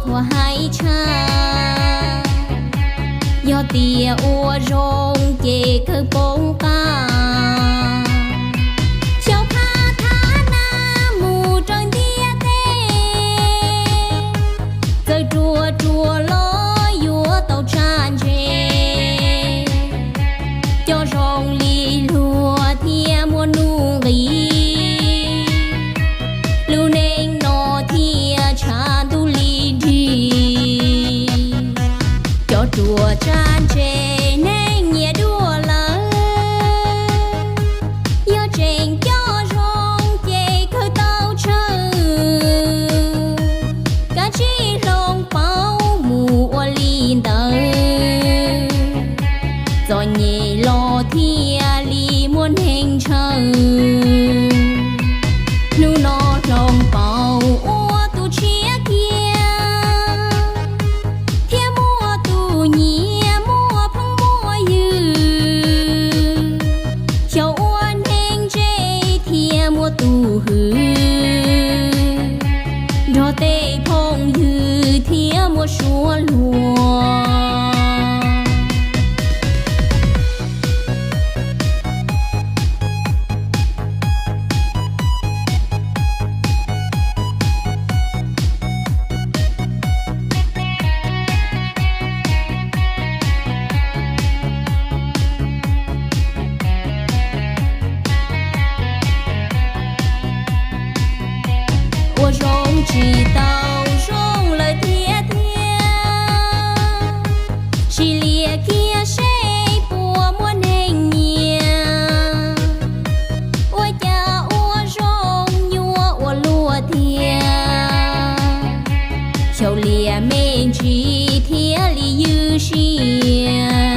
Qhov hais tshaj, yog tias ua zoo ces kawg poob qab. Xyov phaj thab na mus raws ntiaj teb, txawm ruam ruam los yuav tau tsa ntse. Cov zoo li luag thiaj muaj nuj nqis, lub neej no thiaj tshav ntuj li nrig. Cov ruam tsa ntse neeg nyias dua lawm, yog tseem coj zoo ces kawg tau tsawg. Kav tsij hloov pauv mus ua li ntawd, txom nyem los thiaj li muaj neeg ntshaw. Hnub no hloov pauv ua tus tshiab kiag, thiaj muaj tus nyiam muaj phooj muaj ywg. Xyaum ua neeg ntse thiaj muaj tus hwm, nrog tej phooj ywg thiaj muaj suab luag. Ua zoo tsis tau zoo lawm tiag tiag, sim liam kiag seb puas muaj neeg nyiam. Ua cas ua zoo nyuaj ua luaj tiag, xyaum liam me ntsis thiaj li ywj siab.